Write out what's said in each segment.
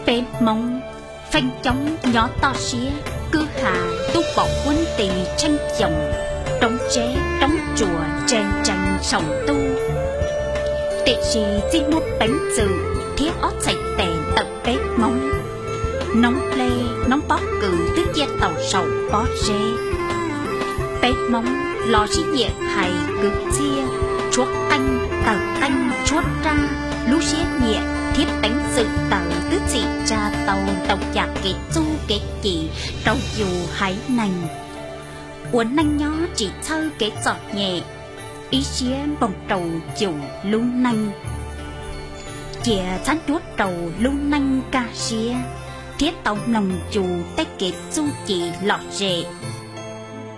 Peb Hmoob feem coob nyob toj siab kwj ha, ntuj pom huab nti tsheej xyoo, roob tsheb roob tsuas ntse ntsees saum ntuj. Tiam sis txij muaj peev xwm thiab ob txhais tes ntawm peb Hmoob, noob dlej noob pob kws twb ciaj tau saum pob zeb. Peb Hmoob los sib nyiam hais kwv txhiaj, tshuab qeej tawg qeej tshuab raj, lub siab nyiam thiab peev xwm taws twb txhim tsa tau ntau yam kev txuj kev ci rau yus haiv neeg. Ua neej nyob tsis txhawj kev txom nyem, ib siab npoog rau yus lub neej. Cia txhab ncuab rau lub neej kaj siab thiab tau mloog yus tej kev txuj ci lom zem.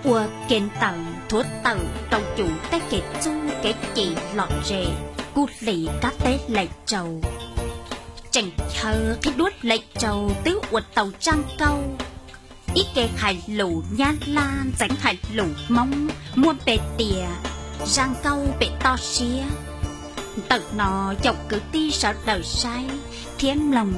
Ua ke ntawm thuav tawm rau yus tej kev txuj kev ci lom zem kuj hlis kab teb Lem Tsau. Tseem chaw qhib duab Lem Tsau twb ua tau zaj nkauj, ib ke hais lus Nyab Laj ntxeev hais lus Hmoob muaj npe tias zaj nkauj pem toj siab. Ntawm no yaum kwv tij sawv daws saib thiab mloog